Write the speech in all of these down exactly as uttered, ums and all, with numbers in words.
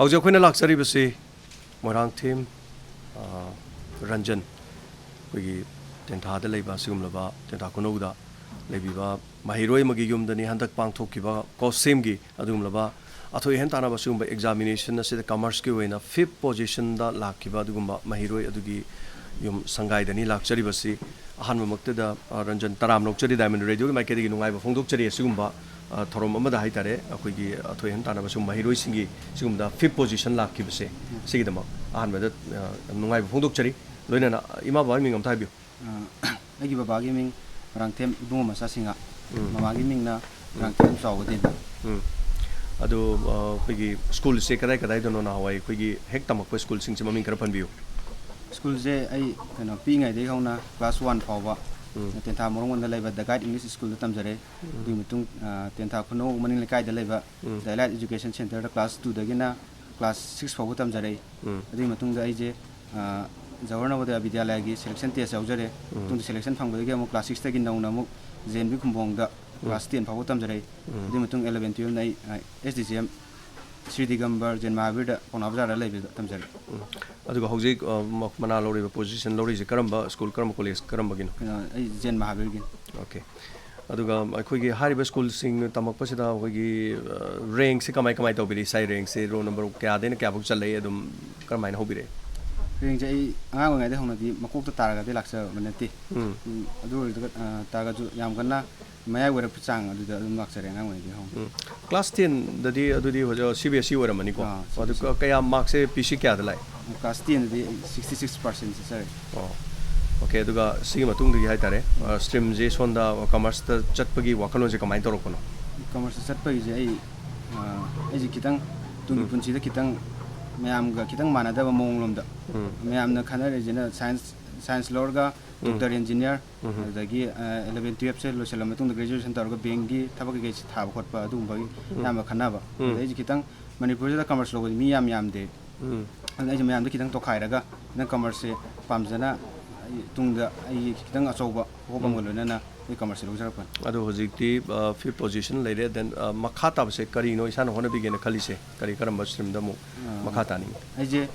ꯍꯧꯖꯤꯛ ꯑꯩꯈꯣꯏꯅ ꯂꯥꯛꯆꯔꯤꯕꯁꯤ ꯃꯣꯏꯔꯥꯡꯊꯦꯝ, ꯑ, ꯔꯟꯖꯟ, ꯑꯩꯈꯣꯏꯒꯤ ꯇꯦꯟꯊꯥꯗ ꯂꯩꯕ ꯑꯁꯤꯒꯨꯝꯂꯕ, ꯇꯦꯟꯊꯥ ꯈꯨꯅꯧꯗ ꯂꯩꯕꯤꯕ ꯃꯍꯩꯔꯣꯏ ꯑꯃꯒꯤ ꯌꯨꯝꯗꯅꯤ ꯍꯟꯗꯛ ꯄꯥꯡꯊꯣꯛꯈꯤꯕ ꯀꯣꯁꯦꯝꯒꯤ ꯑꯗꯨꯒꯨꯝꯂꯕ ꯑꯊꯣꯏ ꯑꯍꯦꯟ ꯇꯥꯟꯅꯕ ꯑꯁꯤꯒꯨꯝꯕ examination ꯑꯁꯤꯗ commerceꯀꯤ ꯑꯣꯏꯅ fifth positionꯗ ꯂꯥꯛꯈꯤꯕ ꯑꯗꯨꯒꯨꯝꯕ ꯃꯍꯩꯔꯣꯏ ꯑꯗꯨꯒꯤ ꯌꯨꯝ ꯁꯪꯒꯥꯏꯗꯅꯤ ꯂꯥꯛꯆꯔꯤꯕꯁꯤ꯫ ꯑꯍꯥꯟꯕꯃꯛꯇꯗ, ꯑ, ꯔꯟꯖꯟ, ꯇꯔꯥꯝꯅ ꯑꯣꯛꯆꯔꯤ, Diamond Radioꯒꯤ ꯃꯥꯏꯀꯩꯗꯒꯤ ꯅꯨꯡꯉꯥꯏꯕ ꯐꯣꯡꯗꯣꯛꯆꯔꯤ꯫ ꯑꯁꯤꯒꯨꯝꯕ, ꯑ, ꯊꯧꯔꯝ ꯑꯃꯗ ꯍꯥꯏꯇꯥꯔꯦ, ꯑꯩꯈꯣꯏꯒꯤ ꯑꯊꯣꯏ ꯑꯍꯦꯟ ꯇꯥꯟꯅꯕ ꯁꯤꯒꯨꯝꯕ ꯃꯍꯩꯔꯣꯏꯁꯤꯡꯒꯤ ꯁꯤꯒꯨꯝꯕꯗ fifth position ꯂꯥꯛꯈꯤꯕꯁꯦ, ꯁꯤꯒꯤꯗꯃꯛ ꯑꯍꯥꯟꯕꯗ, ꯑ, ꯌꯥꯝ ꯅꯨꯡꯉꯥꯏꯕ ꯐꯣꯡꯗꯣꯛꯆꯔꯤ꯫ ꯂꯣꯏꯅꯅ, ꯑ, ꯏꯃꯥ ꯕꯕꯥꯒꯤ ꯃꯤꯡ ꯑꯝꯇ ꯍꯥꯏꯕꯤꯌꯨ꯫ ꯑ, ꯑꯩꯒꯤ ꯕꯕꯥꯒꯤ ꯃꯤꯡ ꯃꯣꯏꯔꯥꯡꯊꯦꯝ ꯏꯕꯨꯡꯉꯣ ꯃꯆꯥ ꯁꯤꯡꯍ꯫ ꯎꯝ꯫ ꯃꯃꯥꯒꯤ ꯃꯤꯡꯅ ꯎꯝ꯫ ꯃꯣꯏꯔꯥꯡꯊꯦꯝ ꯆꯥꯎꯕ ꯗꯦꯕꯤ꯫ ꯎꯝ꯫ ꯑꯗꯣ, ꯑ, ꯑꯩꯈꯣꯏꯒꯤ ꯁ꯭ꯀꯨꯜꯁꯦ ꯀꯗꯥꯏ ꯀꯗꯥꯏꯗꯅꯣ ꯅꯍꯥꯟꯋꯥꯏ ꯑꯩꯈꯣꯏꯒꯤ ꯍꯦꯛ ꯇꯝꯃꯛꯄ ꯁ꯭ꯀꯨꯜꯁꯤꯡꯁꯦ ꯃꯃꯤꯡ ꯈꯔ ꯄꯟꯕꯤꯌꯨ꯫ ꯁ꯭ꯀꯨꯜꯁꯦ ꯑꯩ, ꯀꯩꯅꯣ, ꯄꯤꯛꯏꯉꯩꯗꯒꯤ ꯍꯧꯅ class one ꯐꯥꯎꯕ ꯎꯝ꯫ ꯇꯦꯟꯊꯥ ꯃꯣꯔꯣꯡꯕꯝꯗ ꯂꯩꯕ The Guide English Schoolꯗ ꯇꯝꯖꯔꯦ꯫ ꯎꯝ꯫ ꯑꯗꯨꯒꯤ ꯃꯇꯨꯡ, ꯑ, ꯇꯦꯟꯊꯥ ꯈꯨꯅꯧ ꯃꯅꯤꯡ ꯂꯩꯀꯥꯏꯗ ꯂꯩꯕ ꯎꯝ꯫ The Elite Education Centreꯗ class twoꯗꯒꯤꯅ class six ꯐꯥꯎꯕ ꯇꯝꯖꯔꯛꯏ꯫ ꯎꯝ꯫ ꯑꯗꯨꯒꯤ ꯃꯇꯨꯡꯗ ꯑꯩꯁꯦ, ꯑ, ꯖꯋꯥꯍꯔ ꯅꯕꯣꯗꯌꯥ ꯕꯤꯗ꯭ꯌꯥꯂꯌꯒꯤ selection test ꯌꯥꯎꯖꯔꯦ꯫ ꯎꯝ꯫ ꯃꯇꯨꯡꯗ selection ꯐꯪꯕꯗꯒꯤ ꯑꯃꯨꯛ class sixꯇꯒꯤ ꯅꯧꯅ ꯑꯃꯨꯛ J and B ꯈꯨꯝꯕꯣꯡꯗ um. Class ten ꯐꯥꯎꯕ ꯇꯝꯖꯔꯛꯏ꯫ ꯎꯝ꯫ ꯑꯗꯨꯒꯤ ꯃꯇꯨꯡ eleven twelveꯅ ꯑꯩ, ꯑ, S D J M Shri Digambar ꯖꯦꯟ ꯃꯍꯥꯕꯤꯔꯗ ꯄꯥꯎꯅꯥ ꯕꯖꯥꯔꯗ ꯂꯩꯕꯗ ꯇꯝꯖꯔꯛꯏ꯫ ꯎꯝ꯫ ꯑꯗꯨꯒ ꯍꯧꯖꯤꯛ, ꯑ, ꯃ-, ꯃꯅꯥ ꯂꯧꯔꯤꯕ position ꯂꯧꯔꯤꯁꯦ ꯀꯔꯝꯕ ꯁ꯭ꯀꯨꯜ, ꯀꯔꯝꯕ ꯀꯣꯂꯦꯖ, ꯀꯔꯝꯕꯒꯤꯅꯣ? ꯀꯩꯅꯣ, ꯑꯩ ꯖꯦꯟ ꯃꯍꯥꯕꯤꯔꯒꯤꯅꯤ꯫ Okay꯫ ꯑꯗꯨꯒ ꯑꯩꯈꯣꯏꯒꯤ ꯍꯥꯏꯔꯤꯕ ꯁ꯭ꯀꯨꯜꯁꯤꯡ ꯇꯝꯃꯛꯄꯁꯤꯗ ꯑꯩꯈꯣꯏꯒꯤ, ꯑ, ꯔꯦꯡꯁꯦ ꯀꯃꯥꯏ, ꯀꯃꯥꯏ ꯇꯧꯕꯤꯔꯤ? ꯏꯁꯥꯒꯤ ꯔꯦꯡꯁꯦ ꯔꯣꯜ ꯅꯝꯕꯔ ꯀꯌꯥꯗꯩꯅ ꯀꯌꯥꯐꯥꯎ ꯆꯜꯂꯛꯏ? ꯑꯗꯨꯝ ꯀꯔꯝꯍꯥꯏꯅ ꯍꯧꯕꯤꯔꯛꯏ? ꯔꯦꯡꯁꯦ ꯑꯩ ꯑꯉꯥꯡ ꯑꯣꯏꯔꯤꯉꯩꯗꯩ ꯍꯧꯅꯗꯤ ꯃꯀꯣꯛꯇ ꯇꯥꯔꯒꯗꯤ ꯂꯥꯛꯆꯕ ꯅꯠꯇꯦ꯫ ꯎꯝ꯫ ꯎꯝ, ꯑꯗꯨ ꯑꯣꯏꯔꯒ, ꯑ, ꯇꯥꯔꯒꯁꯨ ꯌꯥꯝ ꯀꯟꯅ ꯃꯌꯥꯏ ꯑꯣꯏꯔꯞꯄ ꯆꯥꯡ ꯑꯗꯨꯗ ꯑꯗꯨꯝ ꯂꯥꯛꯆꯔꯦ ꯑꯉꯥꯡ ꯑꯣꯏꯔꯤꯉꯩꯗꯒꯤ ꯍꯧꯅ꯫ ꯎꯝ꯫ Class tenꯗꯗꯤ ꯑꯗꯨꯗꯤ ꯍꯧꯖꯤꯛ C B S E ꯑꯣꯏꯔꯝꯃꯅꯤꯀꯣ? ꯑꯥ, ꯑꯗꯨ C B S E꯫ ꯀ-, ꯀꯌꯥ markꯁꯦ P C ꯀꯌꯥꯗ ꯂꯥꯛꯏ? Class tenꯗꯗꯤ ꯑꯩ sixty six percent ꯆꯠꯆꯔꯦ꯫ ꯑꯣ꯫ Okay, ꯑꯗꯨꯒ ꯁꯤꯒꯤ ꯃꯇꯨꯡꯗꯒꯤ ꯍꯥꯏꯇꯥꯔꯦ, ꯑ, streamꯁꯦ ꯁꯣꯝꯗ commerceꯇ ꯆꯠꯄꯒꯤ ꯋꯥꯈꯜꯂꯣꯟꯁꯦ ꯀꯃꯥꯏꯅ ꯇꯧꯔꯛꯄꯅꯣ? Commerceꯇ ꯆꯠꯄꯒꯤꯁꯦ ꯑꯩ, ꯑ, ꯑꯩꯁꯦ ꯈꯤꯇꯪ ꯇꯨꯡꯒꯤ ꯎꯝ꯫ ꯄꯨꯟꯁꯤꯗ ꯈꯤꯇꯪ ꯃꯌꯥꯝꯒ ꯈꯤꯇꯪ ꯃꯥꯟꯅꯗꯕ ꯃꯑꯣꯡ ꯂꯣꯝꯗ꯫ ꯎꯝ꯫ ꯃꯌꯥꯝꯅ ꯈꯟꯅꯔꯤꯁꯤꯅ science, science ꯂꯧꯔꯒ ꯎꯝ꯫ Doctor, engineer, ꯎꯝ꯫ ꯑꯗꯨꯗꯒꯤ, ꯑ, eleven twelve ꯁꯦ ꯂꯣꯏꯁꯤꯜꯂ ꯃꯇꯨꯡꯗ graduation ꯇꯧꯔꯒ bankꯀꯤ ꯊꯕꯛ ꯀꯩꯀꯩ ꯊꯥꯕ ꯈꯣꯠꯄ ꯑꯗꯨꯒꯨꯝꯕꯒꯤ ꯎꯝ꯫ ꯑꯌꯥꯝꯕ ꯈꯟꯅꯕ꯫ ꯎꯝ꯫ ꯑꯗꯩ ꯑꯩꯁꯦ ꯈꯤꯇꯪ ꯃꯅꯤꯄꯨꯔꯁꯤꯗ commerce ꯂꯧꯕꯁꯦ ꯃꯤ ꯌꯥꯝ ꯌꯥꯝꯗꯦ꯫ ꯎꯝ꯫ ꯑꯗꯨꯅ ꯑꯩꯁꯦ ꯃꯌꯥꯝꯗ ꯈꯤꯇꯪ ꯇꯣꯈꯥꯏꯔꯒ ꯈꯤꯇꯪ commerceꯁꯦ ꯄꯥꯝꯖꯅ ꯇꯨꯡꯗ ꯑꯩꯒꯤ ꯈꯤꯇꯪ ꯑꯆꯧꯕ ꯍꯣꯞ ꯑꯃꯒ ꯎꯝ꯫ ꯂꯣꯏꯅꯅ ꯑꯩ ꯀꯃꯔꯁꯁꯦ ꯂꯧꯖꯔꯛꯄꯅꯤ꯫ ꯑꯗꯣ ꯍꯧꯖꯤꯛꯇꯤ, ꯑ, fifth position ꯂꯩꯔꯦ, then, ꯑ, ꯃꯈꯥ ꯇꯥꯕꯁꯦ ꯀꯔꯤꯅꯣ ꯏꯁꯥꯅ ꯍꯣꯠꯅꯕꯤꯒꯦꯅ ꯈꯜꯂꯤꯁꯦ? ꯀꯔꯤ, ꯀꯔꯝꯕ streamꯗ ꯑꯃꯨꯛ ꯑ, ꯃꯈꯥ ꯇꯥꯅꯤꯡꯉꯤ? ꯑꯩꯁꯦ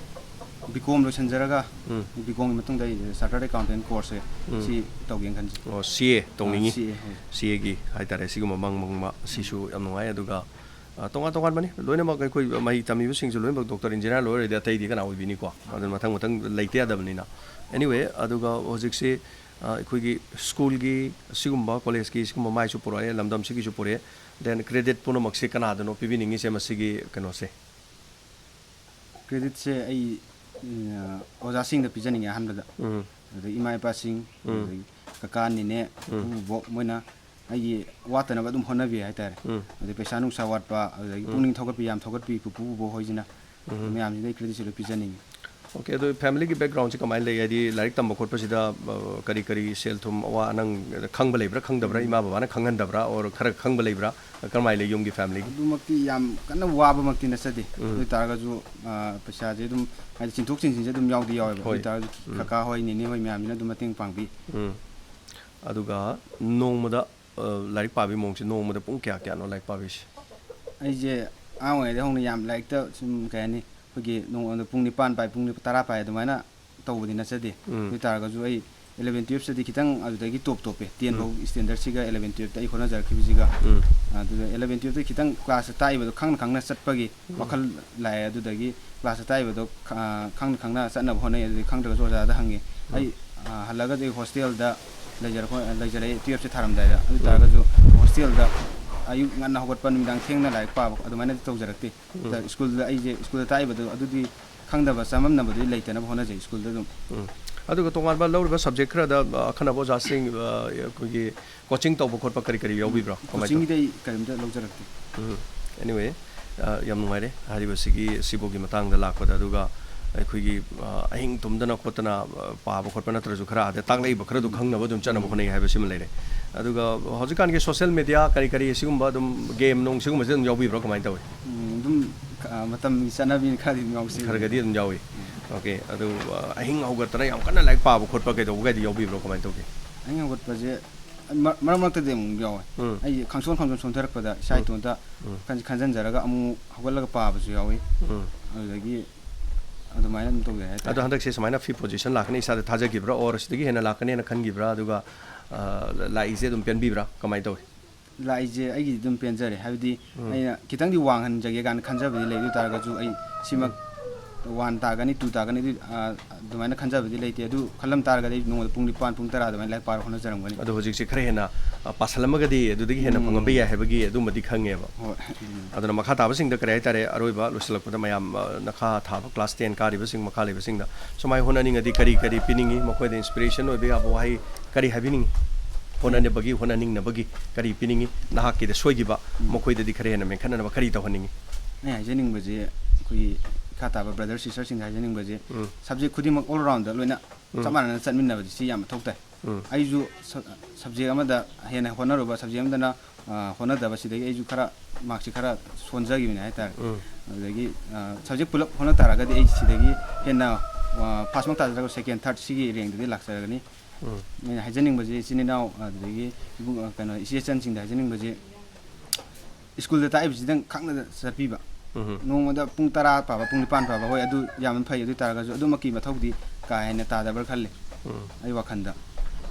B.Com ꯂꯣꯏꯁꯤꯟꯖꯔꯒ ꯎꯝ꯫ B.Com ꯒꯤ ꯃꯇꯨꯡꯗ ꯑꯩ Chartered Accountant course ꯁꯦ ꯎꯝ꯫ ꯁꯤ ꯇꯧꯒꯦꯅ ꯈꯟꯖꯩ꯫ ꯑꯣ, C A ꯇꯧꯅꯤꯡꯉꯤ꯫ ꯑ, C A, ꯍꯣꯏ꯫ C A ꯒꯤ ꯍꯥꯏꯇꯥꯔꯦ, ꯁꯤꯒꯨꯝꯕ ꯃꯪ ꯃꯪꯕ ꯁꯤꯁꯨ ꯌꯥꯝ ꯅꯨꯡꯉꯥꯏ꯫ ꯑꯗꯨꯒ, ꯑ, ꯇꯣꯉꯥꯟ ꯇꯣꯉꯥꯟꯕꯅꯤ꯫ ꯂꯣꯏꯅꯃꯛ ꯑꯩꯈꯣꯏ ꯃꯍꯩ ꯇꯝꯃꯤꯕꯁꯤꯡꯁꯨ ꯂꯣꯏꯅꯃꯛ doctor, engineer ꯂꯣꯏ ꯑꯣꯏꯔꯗꯤ ꯑꯇꯩꯗꯤ ꯀꯅꯥ ꯑꯣꯏꯕꯤꯅꯤꯀꯣ? ꯑꯗꯨꯅ ꯃꯊꯪ ꯃꯊꯪ ꯂꯩꯇ ꯌꯥꯗꯕꯅꯤꯅ꯫ Anyway, ꯑꯗꯨꯒ ꯍꯧꯖꯤꯛꯁꯤ, ꯑ, ꯑꯩꯈꯣꯏꯒꯤ school ꯒꯤ ꯁꯤꯒꯨꯝꯕ, college ꯀꯤ ꯁꯤꯒꯨꯝꯕ ꯃꯥꯏꯁꯨ ꯄꯨꯔꯛꯑꯦ, ꯂꯝꯗꯝꯁꯤꯒꯤꯁꯨ ꯄꯨꯔꯛꯑꯦ, then credit ꯄꯨꯝꯅꯃꯛꯁꯦ ꯀꯅꯥꯗꯅꯣ ꯄꯤꯕꯤꯅꯤꯡꯉꯤꯁꯦ ꯃꯁꯤꯒꯤ ꯀꯩꯅꯣꯁꯦ? Credit ꯁꯦ ꯑꯩ, ꯎꯝ, ꯑꯣꯖꯥꯁꯤꯡꯗ ꯄꯤꯖꯅꯤꯡꯉꯦ ꯑꯍꯥꯟꯕꯗ꯫ ꯎꯝ꯫ ꯑꯗꯩ ꯏꯃꯥ ꯏꯄꯥꯁꯤꯡ, ꯎꯝ꯫ ꯑꯗꯩ ꯀꯀꯥ, ꯅꯦꯅꯦ, ꯎꯝ꯫ ꯄꯨꯄꯨ, ꯕꯣꯕꯣꯛ, ꯃꯣꯏꯅ ꯑꯩꯒꯤ ꯋꯥꯠꯇꯅꯕ ꯑꯗꯨꯝ ꯍꯣꯠꯅꯕꯤ ꯍꯥꯏꯇꯥꯔꯦ꯫ ꯎꯝ꯫ ꯑꯗꯩ ꯄꯩꯁꯥ ꯅꯨꯡꯁꯥ ꯋꯥꯠꯄ, ꯑꯗꯨꯗꯒꯤ ꯎꯝ꯫ ꯄꯨꯛꯅꯤꯡ ꯊꯧꯒꯠꯄꯤ, ꯌꯥꯝ ꯊꯧꯒꯠꯄꯤ ꯄꯨꯄꯨ, ꯕꯣꯕꯣꯛ ꯍꯣꯏꯁꯤꯅ꯫ ꯎꯝ꯫ ꯃꯌꯥꯝꯁꯤꯗ ꯑꯩ credit ꯁꯦ ꯂꯣꯏ ꯄꯤꯖꯅꯤꯡꯉꯤ꯫ OK, ꯑꯗꯣ family ꯒꯤ background ꯁꯦ ꯀꯃꯥꯏꯅ ꯂꯩ? ꯍꯥꯏꯗꯤ ꯂꯥꯏꯔꯤꯛ ꯇꯝꯕ ꯈꯣꯠꯄꯁꯤꯗ, ꯑ, ꯀꯔꯤ ꯀꯔꯤ ꯁꯦꯜ ꯊꯨꯝ ꯑꯋꯥ ꯅꯪ ꯈꯪꯕ ꯂꯩꯕ꯭ꯔꯥ, ꯈꯪꯗꯕ꯭ꯔꯥ? ꯎꯝ꯫ ꯏꯃꯥ ꯕꯕꯥꯅ ꯈꯪꯍꯟꯗꯕ꯭ꯔꯥ, or ꯈꯔ ꯈꯪꯕ ꯂꯩꯕ꯭ꯔꯥ? ꯀꯔꯝꯍꯥꯏꯅ ꯂꯩ ꯌꯨꯝꯒꯤ family ꯒꯤ? ꯑꯗꯨꯃꯛꯇꯤ ꯌꯥꯝ ꯀꯟꯅ ꯋꯥꯕꯃꯛꯇꯤ ꯅꯠꯆꯗꯦ꯫ ꯎꯝ꯫ ꯑꯗꯨ ꯑꯣꯏꯇꯥꯔꯒꯁꯨ, ꯑ, ꯄꯩꯁꯥꯁꯦ ꯑꯗꯨꯝ, ꯍꯥꯏꯗꯤ ꯆꯤꯟꯊꯣꯛ ꯆꯤꯟꯁꯤꯟꯁꯦ ꯑꯗꯨꯝ ꯌꯥꯎꯗꯤ ꯌꯥꯎꯋꯦꯕ꯫ ꯍꯣꯏ꯫ ꯑꯗꯨ ꯑꯣꯏꯇꯥꯔꯒꯁꯨ ꯎꯝ꯫ ꯀꯀꯥ ꯍꯣꯏ, ꯅꯦꯅꯦ ꯍꯣꯏ ꯃꯌꯥꯝꯁꯤꯅ ꯑꯗꯨꯝ ꯃꯇꯦꯡ ꯄꯥꯡꯕꯤ꯫ ꯎꯝ꯫ ꯑꯗꯨꯒ ꯅꯣꯡꯃꯗ, ꯑ, ꯂꯥꯏꯔꯤꯛ ꯄꯥꯕꯒꯤ ꯃꯑꯣꯡꯁꯦ ꯅꯣꯡꯃꯗ ꯄꯨꯡ ꯀꯌꯥ ꯀꯌꯥꯅꯣ ꯂꯥꯏꯔꯤꯛ ꯄꯥꯕꯤꯁꯦ? ꯑꯩꯁꯦ ꯑꯉꯥꯡ ꯑꯣꯏꯔꯤꯉꯩꯗꯒꯤ ꯍꯧꯅ ꯌꯥꯝ ꯂꯥꯏꯔꯤꯛꯇ ꯁꯨꯝ, ꯀꯩ ꯍꯥꯏꯅꯤ, ꯑꯩꯈꯣꯏꯒꯤ ꯅꯣꯡꯃꯗ ꯄꯨꯡ ꯅꯤꯄꯥꯟ ꯄꯥꯏ, ꯄꯨꯡ ꯇꯔꯥ ꯄꯥꯏ ꯑꯗꯨꯃꯥꯏꯅ ꯇꯧꯕꯗꯤ ꯅꯠꯆꯗꯦ꯫ ꯎꯝ꯫ ꯑꯗꯨ ꯑꯣꯏꯇꯥꯔꯒꯁꯨ ꯑꯩ eleven twelve ꯇꯗꯤ ꯈꯤꯇꯪ ꯑꯗꯨꯗꯒꯤ top ꯇꯣꯞꯄꯦ꯫ Ten ꯎꯝ꯫ ꯐꯥꯎ standard ꯁꯤꯒ eleven twelve ꯇ ꯑꯩ ꯍꯣꯠꯅꯖꯔꯛꯈꯤꯕꯁꯤꯒ꯫ ꯎꯝ꯫ ꯑꯗꯨꯗ eleven twelve ꯇ ꯈꯤꯇꯪ class ꯇ ꯇꯥꯛꯏꯕꯗꯣ ꯈꯪꯅ ꯈꯪꯅ ꯆꯠꯄꯒꯤ ꯎꯝ꯫ ꯋꯥꯈꯜ ꯂꯥꯛꯑꯦ꯫ ꯑꯗꯨꯗꯒꯤ class ꯇ ꯇꯥꯛꯏꯕꯗꯣ ꯈ-, ꯈꯪꯅ ꯈꯪꯅ ꯆꯠꯅꯕ ꯍꯣꯠꯅꯩ꯫ ꯑꯗꯨꯗꯒꯤ ꯈꯪꯗ꯭ꯔꯒꯁꯨ ꯑꯣꯖꯥꯗ ꯍꯪꯉꯤ꯫ ꯎꯝ꯫ ꯑꯩ, ꯑ, ꯍꯜꯂꯒꯗꯤ ꯑꯩ hostel ꯗ ꯂꯩꯖꯔꯛꯄ, ꯂꯩꯖꯔꯛꯑꯦ twelve ꯁꯦ ꯊꯥꯔꯝꯗꯥꯏꯗ꯫ ꯑꯗꯨ ꯎꯝ꯫ ꯑꯣꯏꯇꯥꯔꯒꯁꯨ hostel ꯗ ꯑꯌꯨꯛ ꯉꯟꯅ ꯍꯧꯒꯠꯄ, ꯅꯨꯃꯤꯗꯥꯡ ꯊꯦꯡꯅ ꯂꯥꯏꯔꯤꯛ ꯄꯥꯕ ꯑꯗꯨꯃꯥꯏꯅꯗꯤ ꯇꯧꯖꯔꯛꯇꯦ꯫ ꯎꯝ꯫ ꯁ꯭ꯀꯨꯜꯗ ꯑꯩꯁꯦ, ꯁ꯭ꯀꯨꯜꯗ ꯇꯥꯛꯏꯕꯗꯣ ꯑꯗꯨꯗꯤ ꯈꯪꯗꯕ ꯆꯃꯝꯅꯕꯗꯨꯗꯤ ꯂꯩꯇꯅꯕ ꯍꯣꯠꯅꯖꯩ ꯁ꯭ꯀꯨꯜꯗ ꯑꯗꯨꯝ꯫ ꯎꯝ꯫ ꯑꯗꯨꯒ ꯇꯣꯉꯥꯟꯕ ꯂꯧꯔꯤꯕ subject ꯈꯔꯗ, ꯑ, ꯑꯈꯟꯅꯕ ꯑꯣꯖꯥꯁꯤꯡ, ꯑ, ꯑꯩꯈꯣꯏꯒꯤ coaching ꯇꯧꯕ ꯈꯣꯠꯄ ꯀꯔꯤ ꯀꯔꯤ ꯌꯥꯎꯕꯤꯕ꯭ꯔꯣ? ꯀꯃꯥꯏꯅ ꯇꯧ? Coaching ꯗꯤ ꯑꯩ ꯀꯔꯤꯝꯇ ꯂꯧꯖꯔꯛꯇꯦ꯫ ꯎꯝ꯫ Anyway, ꯑ, ꯌꯥꯝ ꯅꯨꯡꯉꯥꯏꯔꯦ꯫ ꯍꯥꯏꯔꯤꯕꯁꯤꯒꯤ, ꯁꯤꯕꯨꯒꯤ ꯃꯇꯥꯡꯗ ꯂꯥꯛꯄꯗ, ꯑꯗꯨꯒ ꯑꯩꯈꯣꯏꯒꯤ, ꯑ, ꯑꯍꯤꯡ ꯇꯨꯝꯗꯅ ꯈꯣꯠꯇꯅ, ꯑ, ꯄꯥꯕ ꯈꯣꯠꯄ ꯅꯠꯇ꯭ꯔꯁꯨ ꯈꯔ ꯑꯥꯗ ꯇꯥꯛꯂꯛꯏꯕ ꯈꯔꯗꯨ ꯎꯝ꯫ ꯈꯪꯅꯕ ꯑꯗꯨꯝ ꯆꯠꯅꯕ ꯎꯝ꯫ ꯍꯣꯠꯅꯩ ꯍꯥꯏꯕꯁꯤꯃ ꯂꯩꯔꯦ꯫ ꯑꯗꯨꯒ ꯍꯧꯖꯤꯛꯀꯥꯟꯒꯤ social media ꯀꯔꯤ ꯀꯔꯤ ꯁꯤꯒꯨꯝꯕ ꯑꯗꯨꯝ game ꯅꯨꯡ ꯁꯤꯒꯨꯝꯕꯁꯤ ꯑꯗꯨꯝ ꯌꯥꯎꯕꯤꯕ꯭ꯔꯣ? ꯀꯃꯥꯏꯅ ꯇꯧꯏ? ꯎꯝ, ꯑꯗꯨꯝ, ꯑ, ꯃꯇꯝꯒꯤ ꯆꯠꯅꯕꯤꯅ ꯈꯔꯗꯤ ꯑꯗꯨꯝ ꯌꯥꯎꯖꯩ꯫ ꯈꯔꯒꯗꯤ ꯑꯗꯨꯝ ꯌꯥꯎꯏ꯫ ꯎꯝ꯫ ꯑꯣꯀꯦ, ꯑꯗꯨ, ꯑ, ꯑꯍꯤꯡ ꯍꯧꯒꯠꯇꯅ ꯌꯥꯝ ꯀꯟꯅ ꯂꯥꯏꯔꯤꯛ ꯄꯥꯕ ꯈꯣꯠꯄ ꯀꯩꯗꯧꯕꯒꯗꯤ ꯌꯥꯎꯕꯤꯕ꯭ꯔꯣ? ꯀꯃꯥꯏꯅ ꯇꯧꯒꯦ? ꯑꯍꯤꯡ ꯍꯧꯒꯠꯄꯁꯦ ꯃꯔꯛ ꯃꯔꯛ ꯃꯔꯛꯇꯗꯤ ꯑꯃꯨꯛ ꯌꯥꯎꯋꯦ꯫ ꯎꯝ꯫ ꯑꯩ ꯈꯪꯁꯣꯟ ꯈꯪꯁꯣꯟ ꯁꯣꯟꯊꯔꯛꯄꯗ ꯏꯁꯥ ꯎꯝ꯫ ꯏꯇꯣꯟꯇ ꯎꯝ꯫ ꯈꯟ- ꯈꯟꯖꯟꯖꯔꯒ ꯑꯃꯨꯛ ꯍꯧꯒꯠꯂꯒ ꯄꯥꯕꯁꯨ ꯌꯥꯎꯋꯤ꯫ ꯎꯝ꯫ ꯑꯗꯨꯗꯒꯤ ꯑꯗꯨꯃꯥꯏꯅ ꯑꯗꯨꯝ ꯇꯧꯖꯩ ꯍꯥꯏꯇꯥꯔꯦ꯫ ꯑꯗꯣ ꯍꯟꯗꯛꯁꯦ ꯁꯨꯃꯥꯏꯅ ꯐꯤꯐ ꯄꯣꯖꯤꯁꯟ ꯂꯥꯛꯀꯅꯤ ꯏꯁꯥꯗ ꯊꯥꯖꯈꯤꯕ꯭ꯔꯥ, ꯑꯣꯔ ꯁꯤꯗꯒꯤ ꯍꯦꯟꯅ ꯂꯥꯛꯀꯅꯦꯅ ꯈꯟꯈꯤꯕ꯭ꯔꯥ? ꯑꯗꯨꯒ, ꯑ, ꯂꯥꯛꯏꯁꯦ ꯑꯗꯨꯝ ꯄꯦꯟꯕꯤꯕ꯭ꯔꯥ? ꯀꯃꯥꯏꯅ ꯇꯧꯏ? ꯂꯥꯛꯏꯁꯦ ꯑꯩꯒꯤꯗꯤ ꯑꯗꯨꯝ ꯄꯦꯟꯖꯔꯦ꯫ ꯍꯥꯏꯕꯗꯤ ꯎꯝ꯫ ꯑꯩꯅ ꯈꯤꯇꯪꯗꯤ ꯋꯥꯡꯍꯟꯖꯒꯦ ꯀꯥꯏꯅ ꯈꯟꯖꯕꯗꯤ ꯂꯩ꯫ ꯑꯗꯨ ꯑꯣꯏ ꯇꯥꯔꯒꯁꯨ ꯑꯩ ꯁꯤꯃꯛ ꯋꯥꯟ ꯇꯥꯒꯅꯤ, ꯇꯨ ꯇꯥꯒꯅꯤ, ꯑꯗꯨ, ꯑ, ꯑꯗꯨꯃꯥꯏꯅ ꯈꯟꯖꯕꯗꯤ ꯂꯩꯇꯦ꯫ ꯑꯗꯨ ꯈꯜꯂꯝ ꯇꯥꯔꯒꯗꯤ ꯑꯩ ꯅꯣꯡꯃꯗ ꯄꯨꯡ ꯅꯤꯄꯥꯟ, ꯄꯨꯡ ꯇꯔꯥ ꯑꯗꯨꯃꯥꯏꯅ ꯂꯥꯏꯔꯤꯛ ꯄꯥꯔ ꯍꯣꯠꯅꯖꯔꯝꯒꯅꯤ꯫ ꯑꯗꯣ ꯍꯧꯖꯤꯛꯁꯦ ꯈꯔ ꯍꯦꯟꯅ, ꯑ, ꯄꯥꯁꯜꯂꯝꯃꯒꯗꯤ ꯑꯗꯨꯗꯒꯤ ꯍꯦꯟꯅ ꯎꯝ꯫ ꯐꯪꯉꯝꯕ ꯌꯥꯏ ꯍꯥꯏꯕꯒꯤ ꯑꯗꯨꯃꯗꯤ ꯈꯪꯉꯦꯕ꯫ ꯍꯣꯏ꯫ ꯎꯝ꯫ ꯑꯗꯨꯅ ꯃꯈꯥ ꯇꯥꯕꯁꯤꯡꯗ ꯀꯔꯤ ꯍꯥꯏꯇꯥꯔꯦ, ꯑꯔꯣꯏꯕ ꯂꯣꯏꯁꯤꯜꯂꯛꯄꯗ ꯃꯌꯥꯝ, ꯑ, ꯃꯈꯥ ꯊꯥꯕ ꯀ꯭ꯂꯥꯁ ꯇꯦꯟ ꯀꯥꯔꯤꯕꯁꯤꯡ, ꯃꯈꯥ ꯂꯩꯕꯁꯤꯡꯗ ꯁꯨꯃꯥꯏ ꯍꯣꯠꯅꯅꯤꯡꯉꯗꯤ ꯀꯔꯤ ꯀꯔꯤ ꯄꯤꯅꯤꯡꯉꯤ? ꯃꯈꯣꯏꯗ ꯏꯟꯁꯄꯤꯔꯦꯁꯟ ꯑꯣꯏꯕ ꯌꯥꯕ ꯋꯥꯍꯩ ꯀꯔꯤ ꯍꯥꯏꯕꯤꯅꯤꯡꯉꯤ? ꯍꯣꯠꯅꯅꯕꯒꯤ, ꯍꯣꯠꯅꯅꯤꯡꯅꯕꯒꯤ ꯀꯔꯤ ꯄꯤꯅꯤꯡꯉꯤ? ꯅꯍꯥꯛꯀꯤꯗ ꯁꯣꯏꯈꯤꯕ, ꯎꯝ꯫ ꯃꯈꯣꯏꯗꯗꯤ ꯈꯔ ꯍꯦꯟꯅ ꯃꯦꯟꯈꯠꯅꯅꯕ ꯀꯔꯤ ꯇꯧꯍꯟꯅꯤꯡꯉꯤ? ꯑꯩ ꯍꯥꯏꯖꯅꯤꯡꯕꯁꯦ, ꯑꯩꯈꯣꯏꯒꯤ ꯏꯈꯥ ꯇꯥꯕ ꯕ꯭ꯔꯗꯔ ꯁꯤꯁꯇꯔꯁꯤꯡꯗ ꯍꯥꯏꯖꯅꯤꯡꯕꯁꯦ, ꯎꯝ꯫ ꯁꯕꯖꯦꯛ ꯈꯨꯗꯤꯡꯃꯛ ꯑꯣꯜ ꯔꯥꯎꯟꯗ ꯂꯣꯏꯅ ꯎꯝ꯫ ꯆꯞ ꯃꯥꯟꯅꯅ ꯆꯠꯃꯤꯟꯅꯕꯁꯤ ꯁꯤ ꯌꯥꯝ ꯃꯊꯧ ꯇꯥꯏ꯫ ꯎꯝ꯫ ꯑꯩꯁꯨ ꯁ-, ꯁꯕꯖꯦꯛ ꯑꯃꯗ ꯍꯦꯟꯅ ꯍꯣꯠꯅꯔꯨꯕ, ꯁꯕꯖꯦꯛ ꯑꯃꯗꯅ, ꯑ, ꯍꯣꯠꯅꯗꯕ, ꯁꯤꯗꯒꯤ ꯑꯩꯁꯨ ꯈꯔ ꯃꯥꯔꯛꯁꯤ ꯈꯔ ꯁꯣꯟꯖꯈꯤꯕꯅꯤ ꯍꯥꯏꯇꯥꯔꯦ꯫ ꯎꯝ꯫ ꯑꯗꯨꯗꯒꯤ, ꯑ, ꯁꯕꯖꯦꯛ ꯄꯨꯂꯞ ꯍꯣꯠꯅ ꯇꯥꯔꯒꯗꯤ ꯑꯩ ꯁꯤꯗꯒꯤ ꯍꯦꯟꯅ, ꯑ, ꯐꯥꯔꯁꯃꯛ ꯇꯥꯗ꯭ꯔꯒꯁꯨ ꯁꯦꯀꯦꯟ, ꯊꯥꯔꯠ ꯁꯤꯒꯤ ꯔꯦꯡꯗꯗꯤ ꯂꯥꯛꯆꯔꯒꯅꯤ꯫ ꯎꯝ꯫ ꯑꯩꯅ ꯍꯥꯏꯖꯅꯤꯡꯕꯁꯦ ꯏꯆꯤꯟ ꯏꯅꯥꯎ, ꯑꯗꯨꯗꯒꯤ ꯏꯕꯨꯡ-, ꯑ, ꯀꯩꯅꯣ, ꯏꯆꯦ ꯏꯆꯟꯁꯤꯡꯗ ꯍꯥꯏꯖꯅꯤꯡꯕꯁꯦ, ꯁ꯭ꯀꯨꯜꯗ ꯇꯥꯛꯏꯕꯁꯤꯗꯪ ꯈꯪꯅ ꯆꯠꯄꯤꯕ꯫ ꯎꯝ꯫ ꯅꯣꯡꯃꯗ ꯄꯨꯡ ꯇꯔꯥ ꯄꯥꯕ, ꯄꯨꯡ ꯅꯤꯄꯥꯟ ꯄꯥꯕ, ꯍꯣꯏ, ꯑꯗꯨ ꯌꯥꯝꯅ ꯐꯩ꯫ ꯑꯗꯨ ꯑꯣꯏ ꯇꯥꯔꯒꯁꯨ ꯑꯗꯨꯃꯛꯀꯤ ꯃꯊꯧꯗꯤ ꯀꯥ ꯍꯦꯟꯅ ꯇꯥꯗꯕ꯭ꯔꯥ ꯈꯜꯂꯤ ꯎꯝ꯫ ꯑꯩ ꯋꯥꯈꯜꯗ꯫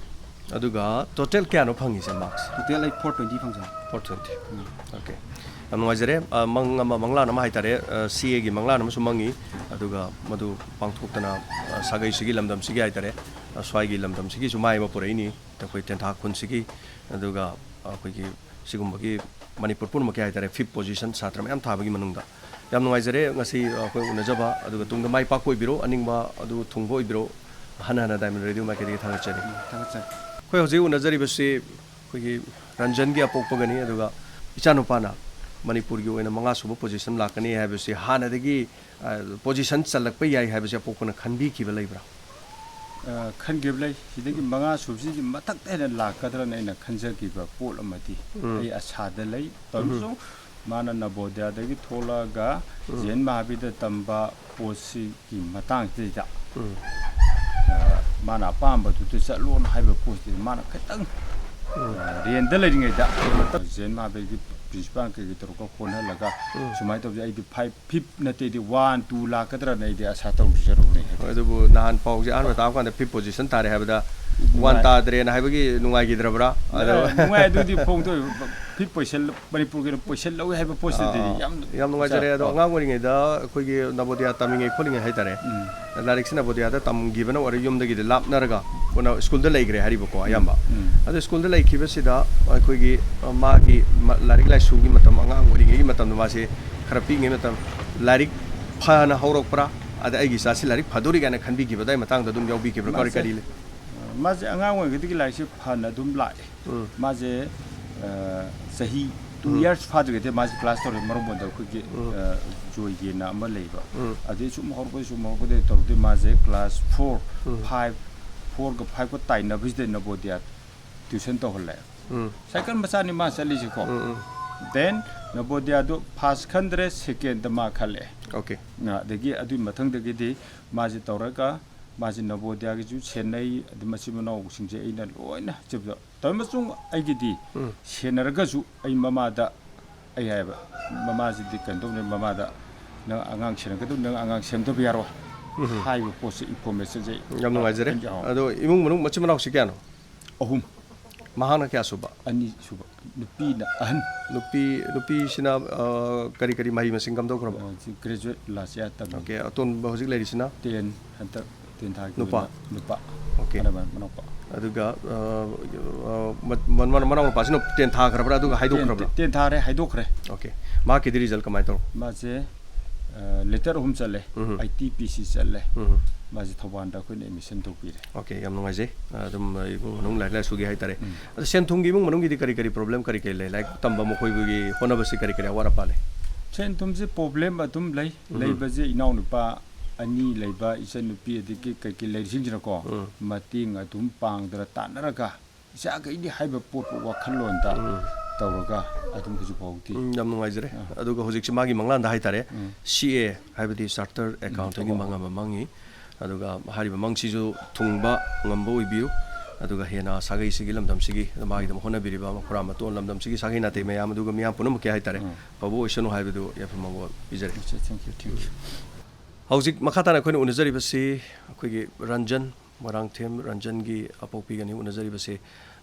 ꯑꯗꯨꯒ ꯇꯣꯇꯦꯜ ꯀꯌꯥꯅꯣ ꯐꯪꯉꯤꯁꯦ ꯃꯥꯔꯛꯁ? ꯇꯣꯇꯦꯜ ꯑꯩ ꯐꯣꯔ ꯇ꯭ꯋꯦꯟꯇꯤ ꯐꯪꯖꯩ꯫ Four twenty. ꯎꯝ꯫ ꯑꯣꯀꯦ꯫ ꯌꯥꯝ ꯅꯨꯡꯉꯥꯏꯖꯔꯦ꯫ ꯑ, ꯃꯪ ꯑꯃ, ꯃꯪꯂꯥꯟ ꯑꯃ ꯍꯥꯏꯇꯥꯔꯦ, ꯑ, ꯁꯤ ꯑꯦꯒꯤ ꯃꯪꯂꯥꯟ ꯑꯃꯁꯨ ꯃꯪꯉꯤ꯫ ꯑꯗꯨꯒ ꯃꯗꯨ ꯄꯥꯡꯊꯣꯛꯇꯅ, ꯑ, ꯁꯥꯒꯩꯁꯤꯒꯤ ꯂꯝꯗꯝꯁꯤꯒꯤ ꯍꯥꯏꯇꯥꯔꯦ, ꯑ, ꯁ꯭ꯋꯥꯏꯒꯤ ꯂꯝꯗꯝꯁꯤꯒꯤꯁꯨ ꯃꯥꯏ ꯑꯃ ꯄꯨꯔꯛꯏꯅꯤ꯫ ꯑꯩꯈꯣꯏ ꯇꯦꯟꯊꯥ ꯈꯨꯟꯁꯤꯒꯤ, ꯑꯗꯨꯒ ꯑꯩꯈꯣꯏꯒꯤ ꯁꯤꯒꯨꯝꯕꯒꯤ ꯃꯅꯤꯄꯨꯔ ꯄꯨꯝꯅꯃꯛꯀꯤ ꯍꯥꯏꯇꯥꯔꯦ, ꯐꯤꯐ ꯄꯣꯖꯤꯁꯟ ꯁꯥꯇ꯭ꯔ ꯃꯌꯥꯝ ꯊꯥꯕꯒꯤ ꯃꯅꯨꯡꯗ꯫ ꯌꯥꯝ ꯅꯨꯡꯉꯥꯏꯖꯔꯦ ꯉꯁꯤ ꯑꯩꯈꯣꯏ ꯎꯅꯖꯕ, ꯑꯗꯨꯒ ꯇꯨꯡꯗ ꯃꯥꯏ ꯄꯥꯛꯄ ꯑꯣꯏꯕꯤꯔꯣ, ꯑꯅꯤꯡꯕ ꯑꯗꯨ ꯊꯨꯡꯕ ꯑꯣꯏꯕꯤꯔꯣ꯫ ꯍꯟꯅ ꯍꯟꯅ ꯗꯥꯏꯃꯟ ꯔꯦꯗꯤꯑꯣ ꯃꯥꯏꯀꯩꯗꯒꯤ ꯊꯥꯒꯠꯆꯔꯤ꯫ ꯎꯝ, ꯊꯥꯒꯠꯆꯔꯤ꯫ ꯑꯩꯈꯣꯏ ꯍꯧꯖꯤꯛ ꯎꯅꯖꯔꯤꯕꯁꯤ ꯑꯩꯈꯣꯏꯒꯤ ꯔꯟꯖꯟꯒꯤ ꯑꯄꯣꯛꯄꯒꯅꯤ, ꯑꯗꯨꯒ ꯏꯆꯥꯅꯨꯄꯥꯅ ꯃꯅꯤꯄꯨꯔꯒꯤ ꯑꯣꯏꯅ ꯃꯉꯥ ꯁꯨꯕ ꯄꯣꯖꯤꯁꯟ ꯂꯥꯛꯀꯅꯤ ꯍꯥꯏꯕꯁꯤ ꯍꯥꯟꯅꯗꯒꯤ, ꯑ, ꯄꯣꯖꯤꯁꯟ ꯆꯜꯂꯛꯄ ꯌꯥꯏ ꯍꯥꯏꯕꯁꯤ ꯑꯄꯣꯛꯄꯅ ꯈꯟꯕꯤꯈꯤꯕ ꯂꯩꯕ꯭ꯔꯥ? ꯑ, ꯈꯟꯈꯤꯕ ꯂꯩ꯫ ꯁꯤꯗꯒꯤ ꯃꯉꯥ ꯁꯨꯕꯁꯤꯗꯤ ꯃꯊꯛꯇ ꯍꯦꯟꯅ ꯂꯥꯛꯀꯗ꯭ꯔꯅ ꯑꯩꯅ ꯈꯟꯖꯈꯤꯕ ꯄꯣꯠ ꯑꯃꯗꯤ ꯎꯝ꯫ ꯑꯩ ꯑꯁꯥꯗ ꯂꯩ꯫ ꯇꯧꯔꯁꯨ ꯃꯥꯅ ꯅꯕꯣꯗꯤꯌꯥꯗꯒꯤ ꯊꯣꯛꯂꯛꯑꯒ ꯎꯝ꯫ ꯖꯦ ꯑꯦꯟ ꯃꯍꯥꯕꯤꯔꯗ ꯇꯝꯕ ꯄꯣꯠꯁꯤꯒꯤ ꯃꯇꯥꯡꯁꯤꯗꯩꯗ ꯎꯝ꯫ ꯑ, ꯃꯥꯅ ꯑꯄꯥꯝꯕꯗꯨꯗ ꯆꯠꯂꯣꯅ ꯍꯥꯏꯕ ꯄꯣꯠꯁꯤꯗꯤ ꯃꯥꯅ ꯈꯤꯇꯪ, ꯎꯝ꯫ ꯑ, ꯔꯦꯟꯗ ꯂꯩꯔꯤꯉꯩꯗ ꯖꯦ ꯑꯦꯟ ꯃꯍꯥꯕꯤꯔꯒꯤ ꯄ꯭ꯔꯤꯟꯁꯤꯄꯥꯜ ꯀꯩꯀꯩ ꯇꯧꯔꯒ ꯍꯣꯠꯅꯍꯜꯂꯒ ꯎꯝ꯫ ꯁꯨꯃꯥꯏꯅ ꯇꯧꯁꯦ, ꯑꯩꯗꯤ ꯐꯥꯏꯚ ꯐꯤꯞ ꯅꯠꯇꯦꯗꯤ ꯋꯥꯟ ꯇꯨ ꯂꯥꯛꯀꯗ꯭ꯔꯅ ꯑꯩꯗꯤ ꯑꯁꯥ ꯇꯧꯖꯔꯨꯕꯅꯦ꯫ ꯍꯣꯏ, ꯑꯗꯨꯕꯨ ꯅꯍꯥꯟ ꯄꯥꯎꯁꯦ ꯑꯍꯥꯟꯕ ꯇꯥꯕ ꯀꯥꯟꯗ ꯐꯤꯐ ꯄꯣꯖꯤꯁꯟ ꯇꯥꯔꯦ ꯍꯥꯏꯕꯗ ꯋꯥꯟ ꯅꯨꯡꯉꯥꯏ-, ꯇꯥꯗ꯭ꯔꯦꯅ ꯍꯥꯏꯕꯒꯤ ꯅꯨꯡꯉꯥꯏꯈꯤꯗ꯭ꯔꯕ꯭ꯔꯥ? ꯑꯗꯣ ꯅꯨꯡꯉꯥꯏ-, ꯅꯨꯡꯉꯥꯏ ꯑꯗꯨꯗꯤ ꯐꯣꯡꯗꯣꯛꯏ꯫ ꯐꯤꯐ ꯄꯣꯖꯤꯁꯟ, ꯃꯅꯤꯄꯨꯔꯒꯤꯅ ꯄꯣꯖꯤꯁꯟ ꯂꯧꯏ ꯍꯥꯏꯕ ꯄꯣꯠꯁꯤꯗꯗꯤ ꯑꯥ, ꯌꯥꯝ ꯌꯥꯝ ꯅꯨꯡꯉꯥꯏꯖꯔꯦ꯫ ꯑꯗꯣ ꯑꯥ꯫ ꯑꯉꯥꯡ ꯑꯣꯏꯔꯤꯉꯩꯗ ꯑꯩꯈꯣꯏꯒꯤ ꯅꯕꯣꯗꯤꯌꯥ ꯇꯝꯃꯤꯉꯩ ꯈꯣꯠꯂꯤꯉꯩ ꯍꯥꯏꯇꯥꯔꯦ, ꯎꯝ꯫ ꯂꯥꯏꯔꯤꯛꯁꯤ ꯅꯕꯣꯗꯤꯌꯥꯗ ꯇꯝꯈꯤꯕꯅ ꯑꯣꯏꯔꯦ, ꯌꯨꯝꯗꯒꯤꯗꯤ ꯂꯥꯞꯅꯔꯒ ꯀꯣꯟꯅ ꯁ꯭ꯀꯨꯜꯗ ꯂꯩꯈ꯭ꯔꯦ ꯍꯥꯏꯔꯤꯕꯀꯣ ꯑꯌꯥꯝꯕ꯫ ꯎꯝ꯫ ꯑꯗꯣ ꯁ꯭ꯀꯨꯜꯗ ꯂꯩꯈꯤꯕꯁꯤꯗ ꯑꯩꯈꯣꯏꯒꯤ, ꯑ, ꯃꯥꯒꯤ ꯃ-, ꯂꯥꯏꯔꯤꯛ ꯂꯥꯏꯁꯨꯒꯤ ꯃꯇꯝ, ꯑꯉꯥꯡ ꯑꯣꯏꯔꯤꯉꯩꯒꯤ ꯃꯇꯝꯗ ꯃꯥꯁꯦ ꯈꯔ ꯄꯤꯛꯏꯉꯩ ꯃꯇꯝ ꯂꯥꯏꯔꯤꯛ ꯐꯅ ꯍꯧꯔꯛꯄ꯭ꯔꯥ, ꯑꯗ ꯑꯩꯒꯤ ꯏꯆꯥꯁꯤ ꯂꯥꯏꯔꯤꯛ ꯐꯗꯣꯔꯤ ꯀꯥꯏꯅ ꯈꯟꯕꯤꯈꯤꯕ ꯑꯗꯨꯋꯥꯏ ꯃꯇꯥꯡꯗ ꯑꯗꯨꯝ ꯌꯥꯎꯕꯤꯈꯤꯕ꯭ꯔꯥ? ꯀꯔꯤ ꯃꯥꯁꯦ, ꯀꯔꯤ ꯂꯩ? ꯑ, ꯃꯥꯁꯦ ꯑꯉꯥꯡ ꯑꯣꯏꯔꯤꯉꯩꯗꯒꯤ ꯂꯥꯏꯔꯤꯛꯁꯦ ꯐꯅ ꯑꯗꯨꯝ ꯂꯥꯛꯑꯦ꯫ ꯎꯝ꯫ ꯃꯥꯁꯦ, ꯑ, ꯆꯍꯤ ꯇꯨ ꯎꯝ꯫ ꯏꯌꯥꯔꯁ ꯐꯥꯗ꯭ꯔꯤꯉꯩꯗ ꯃꯥꯁꯦ ꯀ꯭ꯂꯥꯁ ꯇꯧꯔꯦ꯫ ꯃꯔꯨꯝꯕꯣꯟꯗ ꯑꯩꯈꯣꯏꯒꯤ, ꯎꯝ꯫ ꯑ, ꯖꯣꯏꯒꯤꯅ ꯑꯃ ꯂꯩꯕ꯫ ꯎꯝ꯫ ꯑꯗꯩ ꯁꯨꯝ ꯍꯧꯔꯛꯄꯗꯩ ꯁꯨꯝ ꯍꯧꯔꯛꯄꯗꯩ ꯇꯧꯔꯗꯤ ꯃꯥꯁꯦ ꯀ꯭ꯂꯥꯁ ꯐꯣꯔ, ꯎꯝ꯫ ꯐꯥꯏꯚ, ꯐꯣꯔꯒ ꯐꯥꯏꯚꯀ ꯇꯥꯏꯅꯕꯁꯤꯗ ꯅꯕꯣꯗꯤꯌꯥ ꯇ꯭ꯌꯨꯁꯟ ꯇꯧꯍꯜꯂꯦ꯫ ꯎꯝ꯫ ꯁꯥꯏꯀꯜ ꯃꯆꯥꯅꯤ ꯃꯥ ꯆꯠꯂꯤꯁꯦꯀꯣ꯫ Um, um. ꯗꯦꯟ ꯅꯕꯣꯗꯤꯌꯥꯗꯣ ꯐꯥꯔꯁ ꯈꯟꯗ꯭ꯔꯦ, ꯁꯦꯀꯦꯟꯗ ꯃꯥ ꯈꯜꯂꯛꯑꯦ꯫ ꯑꯣꯀꯦ꯫ ꯑ, ꯑꯗꯒꯤ ꯑꯗꯨꯒꯤ ꯃꯊꯪꯗꯒꯤꯗꯤ ꯃꯥꯁꯦ ꯇꯧꯔꯒ ꯃꯥꯁꯦ ꯅꯕꯣꯗꯤꯌꯥꯒꯤꯁꯨ ꯁꯦꯟꯅꯩ, ꯑꯗꯩ ꯃꯆꯤꯟ ꯃꯅꯥꯎꯁꯤꯡꯁꯦ ꯑꯩꯅ ꯂꯣꯏꯅ ꯆꯦꯞꯇ ꯇꯧꯔ ꯃꯇꯨꯡ ꯑꯩꯒꯤꯗꯤ ꯎꯝ꯫ ꯁꯦꯟꯅꯔꯒꯁꯨ ꯑꯩ ꯃꯃꯥꯗ ꯑꯩ ꯍꯥꯏꯕ, ꯃꯃꯥꯁꯤꯗꯤ ꯀꯩꯅꯣ ꯇꯧꯕꯅꯤ, ꯃꯃꯥꯗ "ꯅꯪ ꯑꯉꯥꯡ ꯁꯦꯟꯅꯒꯗꯕ, ꯅꯪ ꯑꯉꯥꯡ ꯁꯦꯝꯗꯕ ꯌꯥꯔꯣꯏ" ꯎꯝ꯫ ꯍꯥꯏꯕ ꯄꯣꯠꯁꯦ ꯏꯟꯐꯣꯔꯃꯦꯁꯟꯁꯦ ꯌꯥꯝ ꯅꯨꯡꯉꯥꯏꯖꯔꯦ꯫ ꯑꯩ ꯌꯥꯎ-, ꯑꯗꯣ ꯏꯃꯨꯡ ꯃꯅꯨꯡ ꯃꯆꯤꯟ ꯃꯅꯥꯎꯁꯤ ꯀꯌꯥꯅꯣ? ꯑꯍꯨꯝ꯫ ꯃꯍꯥꯛꯅ ꯀꯌꯥ ꯁꯨꯕ? ꯑꯅꯤꯁꯨꯕ꯫ ꯅꯨꯄꯤꯅ ꯑꯍꯟ꯫ ꯅꯨꯄꯤ, ꯅꯨꯄꯤꯁꯤꯅ, ꯑ, ꯀꯔꯤ ꯀꯔꯤ ꯃꯍꯩ ꯃꯁꯤꯡ ꯀꯝꯗꯧꯈ꯭ꯔꯕ? ꯑ, ꯁꯤ ꯒ꯭ꯔꯦꯖꯨꯋꯦꯠ ꯂꯥꯁ ꯏꯌꯥꯔ ꯇꯝꯃꯤ꯫ ꯑꯣꯀꯦ, ꯑꯇꯣꯟꯕ ꯍꯧꯖꯤꯛ ꯂꯩꯔꯤꯁꯤꯅ? ꯇꯦꯟ ꯍꯟꯗꯛ ꯇꯦꯟ ꯊꯥꯒꯤ ꯅꯨꯄꯥ? ꯑꯣꯏꯅ ꯅꯨꯄꯥ꯫ ꯑꯣꯀꯦ꯫ ꯑꯅꯝꯕ ꯃꯅꯥꯎꯄꯥ꯫ ꯑꯗꯨꯒ, ꯑ, ꯑ, ꯃ-, ꯃ-, ꯃꯅꯥꯎ ꯅꯨꯄꯥꯁꯤꯅ ꯇꯦꯟ ꯊꯥꯈ꯭ꯔꯕ꯭ꯔꯥ? ꯑꯗꯨꯒ ꯍꯥꯏꯗꯣꯛꯈ꯭ꯔꯕ꯭ꯔꯥ? ꯇꯦꯟ, ꯇꯦꯟ ꯊꯥꯔꯦ, ꯍꯥꯏꯗꯣꯛꯈ꯭ꯔꯦ꯫ ꯑꯣꯀꯦ꯫ ꯃꯍꯥꯛꯀꯤꯗꯤ ꯔꯤꯖꯜ ꯀꯃꯥꯏꯅ ꯇꯧꯔꯣ? ꯃꯥꯁꯦ, ꯑ, ꯂꯦꯇꯔ ꯑꯍꯨꯝ ꯆꯠꯂꯦ꯫ ꯎꯝ꯫ ꯑꯥꯏ ꯇꯤ ꯄꯤ ꯁꯤ ꯆꯠꯂꯦ꯫ ꯎꯝ꯫ ꯃꯥꯁꯦ ꯊꯧꯕꯥꯜꯗ ꯑꯩꯈꯣꯏꯅ ꯑꯦꯗꯃꯤꯁꯟ ꯇꯧꯕꯤꯔꯦ꯫ ꯑꯣꯀꯦ, ꯌꯥꯝ ꯅꯨꯡꯉꯥꯏꯖꯩ꯫ ꯑꯗꯨꯝ, ꯑ, ꯏꯃꯨꯡ ꯃꯅꯨꯡ ꯂꯥꯏꯔꯤꯛ ꯂꯥꯏꯁꯨꯒꯤ ꯍꯥꯏꯇꯥꯔꯦ꯫ ꯎꯝ꯫ ꯑꯗꯣ ꯁꯦꯟ ꯊꯨꯝꯒꯤ ꯏꯃꯨꯡ ꯃꯅꯨꯡꯒꯤꯗꯤ ꯀꯔꯤ ꯀꯔꯤ ꯄ꯭ꯔꯣꯕ꯭ꯂꯦꯝ ꯀꯔꯤ ꯀꯔꯤ ꯂꯩ? ꯂꯥꯏꯔꯤꯛ ꯇꯝꯕ ꯃꯈꯣꯏꯒꯤ ꯍꯣꯠꯅꯕꯁꯤ ꯀꯔꯤ ꯀꯔꯤ ꯑꯋꯥꯠ ꯑꯄꯥ ꯂꯩ? ꯁꯦꯟ ꯊꯨꯝꯁꯦ ꯄ꯭ꯔꯣꯕ꯭ꯂꯦꯝ ꯑꯗꯨꯝ ꯂꯩ꯫ ꯎꯝ꯫ ꯂꯩꯕꯁꯦ ꯏꯅꯥꯎꯅꯨꯄꯥ ꯑꯅꯤ ꯂꯩꯕ, ꯏꯆꯟꯅꯨꯄꯤ, ꯑꯗꯒꯤ ꯀꯩꯀꯩ ꯂꯩꯔꯤꯁꯤꯡꯁꯤꯅꯀꯣ, ꯎꯝ꯫ ꯃꯇꯦꯡ ꯑꯗꯨꯝ ꯄꯥꯡꯗꯅ ꯇꯥꯟꯅꯔꯒ ꯏꯆꯥꯈꯩꯗꯤ ꯍꯥꯏꯕ ꯄꯣꯠꯄꯨ ꯋꯥꯈꯜꯂꯣꯟꯗ ꯎꯝ꯫ ꯇꯧꯔꯒ ꯑꯗꯨꯝ ꯍꯧꯖꯤꯛ ꯐꯥꯎꯗꯤ꯫ ꯎꯝ, ꯌꯥꯝ ꯅꯨꯡꯉꯥꯏꯖꯔꯦ꯫ ꯑꯥ꯫ ꯑꯗꯨꯒ ꯍꯧꯖꯤꯛꯁꯦ ꯃꯥꯒꯤ ꯃꯪꯂꯥꯟꯗ ꯍꯥꯏꯇꯥꯔꯦ, ꯎꯝ꯫ ꯁꯤ ꯑꯦ ꯍꯥꯏꯕꯗꯤ ꯆꯥꯔꯇꯔ ꯑꯦꯀꯥꯎꯟꯇꯦꯟꯒꯤ ꯑꯣ꯫ ꯃꯪ ꯑꯃ ꯃꯪꯉꯤ꯫ ꯑꯗꯨꯒ ꯍꯥꯏꯔꯤꯕ ꯃꯪꯁꯤꯁꯨ ꯊꯨꯡꯕ ꯉꯝꯕ ꯑꯣꯏꯕꯤꯌꯨ꯫ ꯑꯗꯨꯒ ꯍꯦꯟꯅ ꯁꯥꯒꯩꯁꯤꯒꯤ ꯂꯝꯗꯝꯁꯤꯒꯤ ꯃꯥꯒꯤꯗꯃꯛ ꯍꯣꯠꯅꯕꯤꯔꯤꯕ ꯃꯈꯨꯔꯥ ꯃꯇꯣꯟ ꯂꯝꯗꯝꯁꯤꯒꯤ ꯁꯥꯒꯩ ꯅꯥꯇꯩ ꯃꯌꯥꯝ ꯑꯗꯨꯒ ꯃꯤꯌꯥꯝ ꯄꯨꯝꯅꯃꯛꯀꯤ ꯍꯥꯏꯇꯥꯔꯦ, ꯎꯝ꯫ ꯐꯕ ꯑꯣꯏꯁꯅꯨ ꯍꯥꯏꯕꯗꯨ ꯌꯥꯏꯐ ꯃꯪꯒꯣꯜ ꯄꯤꯖꯔꯤ꯫ Okay, thank you, thank you. ꯍꯧꯖꯤꯛ ꯃꯈꯥ ꯇꯥꯅ ꯑꯩꯈꯣꯏꯅ ꯎꯅꯖꯔꯤꯕꯁꯤ ꯑꯩꯈꯣꯏꯒꯤ ꯔꯟꯖꯟ, ꯃꯣꯏꯔꯥꯡꯊꯦꯝ ꯔꯟꯖꯟꯒꯤ ꯑꯄꯣꯛꯄꯤꯒꯅꯤ ꯎꯅꯖꯔꯤꯕꯁꯤ꯫